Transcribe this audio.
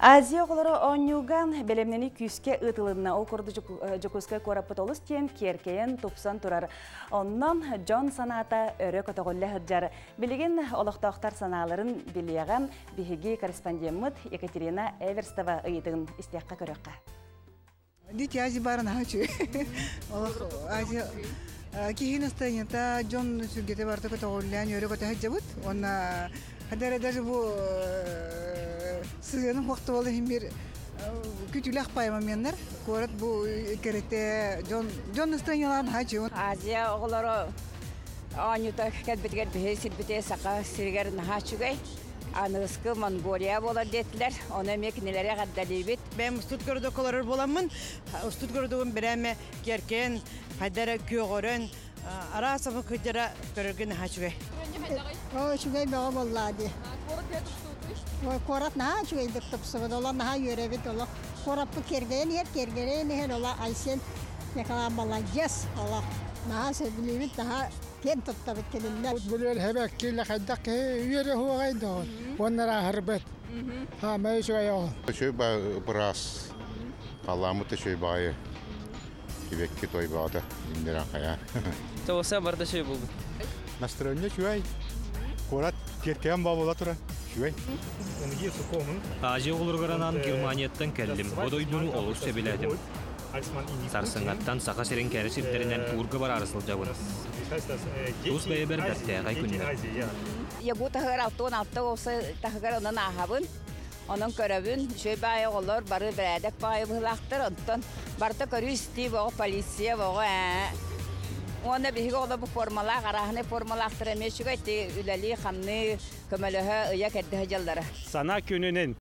Азия оҕолоро оонньууга бэлэмнэнии күүскэ ыытылынна. Ол курдук Дьокуускай куораппыт олус диэн киэркэйэн, тупсан турар. Онон дьон санаата өрө көтөҕүллэ сылдьар. Билигин олохтоохтор санааларын билиэҕэ биһиги корреспондеммыт Екатерина Эверстова ыйытыгын истиэххэ көрүөххэ. Дети Азии баар наһаа үчүгэй. Олох Азия киһи настроениета дьон сүргэтэ барыта көтөҕүллээн үөрэ көтө сылдьабыт. Уонна хадара даже бу сыһыаным хуохтубал иһин бир күтүлэх пай моменнар. Куорат бу кэрэтэ дьон дьон настроениялаан наһаа үчүгэй. Азия оҕолоро оонньуута кэлбитигэр биһи сирбитигэр Саха сиригэр наһаа үчүгэй. Аныгыскы Монголия буолар диэтилэр. Ону эмиэ кинилэри эҕэрдэлиибит. Бэйэм устут городокка олорор буоламмын, устут городогун бирээмэ киэркэйэн, хайда эрэ күөҕөрөн, араас омук кыдьара көрөргө наһаа үчүгэй. Оо, үчүгэй бөҕө буоллаа дии. Куорат наһаа үчүгэйдик тупсубут, олох наһаа үөрэбит, олох куораппыт киэргэйэн иһэр, киэргэйэн иһэр, олох Айсен Николаев молодец, олох наһаа сөбүлүүбүт, наһаа киэн туттабыт кининнэр. Билэр хэбэккилэ хайдах киһи үөрэ хуоҕай доҕор. Уонна ырааһырбыт. Хаамай үчүгэй оҕо. Үчүгэй быраас. Халаамыт үчүгэй баайы. Кибекки тойбаата индиран хайа. Тоҕуса барда үчүгэй буолбут. Настроение үчүгэй. Куорат киэркэйэн буола тура. Үчүгэй. Азия оҕолоругар анаан Германияттан кэллим. Бу дойдуну олус сөбүлээтим. Сарсыҥҥаттан Саха сирин кэрэ сирдэринэн туурга бараары сылдьабын. Тус бэйэбэр бэртээхэй күннэр. Ягу таһыгар 66 олса таһыгар онон ааһабын. Онон көрөбүн, үчүгэй баайы оҕолор бары бэрээдэк баайы быһыылаахтар. Онтон барыта көрүү-истии боҕо, полиция боҕо ээ. Уонна биһиги оҕолор бу формалаах, арааһынай формалаахтар эмиэ үчүгэй үлэлии-хамныы, көмөлөһө, ыйа-кэрдэ сылдьаллара. Сана күнүнэн!